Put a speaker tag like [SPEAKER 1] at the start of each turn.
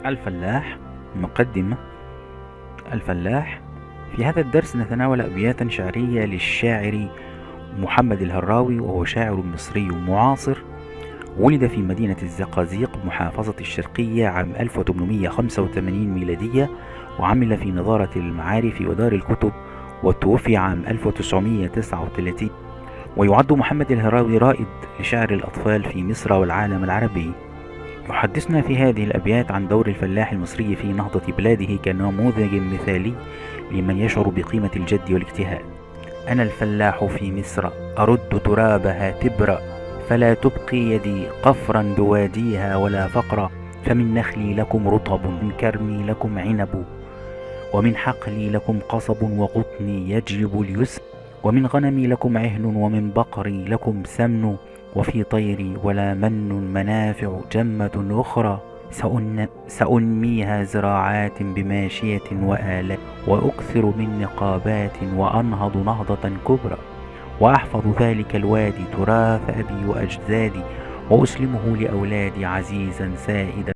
[SPEAKER 1] الفلاح. مقدمة. الفلاح. في هذا الدرس نتناول أبياتا شعرية للشاعر محمد الهراوي، وهو شاعر مصري معاصر، ولد في مدينة الزقازيق محافظة الشرقية عام 1885 ميلادية، وعمل في نظارة المعارف ودار الكتب، وتوفي عام 1939. ويعد محمد الهراوي رائد لشعر الأطفال في مصر والعالم العربي. يحدثنا في هذه الأبيات عن دور الفلاح المصري في نهضة بلاده كنموذج مثالي لمن يشعر بقيمة الجد والاجتهاد. أنا الفلاح في مصر أرد ترابها تبرأ، فلا تبقي يدي قفرا بواديها ولا فقرا، فمن نخلي لكم رطب، من كرمي لكم عنب، ومن حقلي لكم قصب، وقطني يجلب اليسر، ومن غنمي لكم عهن، ومن بقري لكم سمن، وفي طيري ولا من منافع جمة أخرى، سأنميها زراعات بماشية وآلات، وأكثر من نقابات، وأنهض نهضة كبرى، وأحفظ ذلك الوادي تراث أبي وأجدادي، وأسلمه لأولادي عزيزا سائدا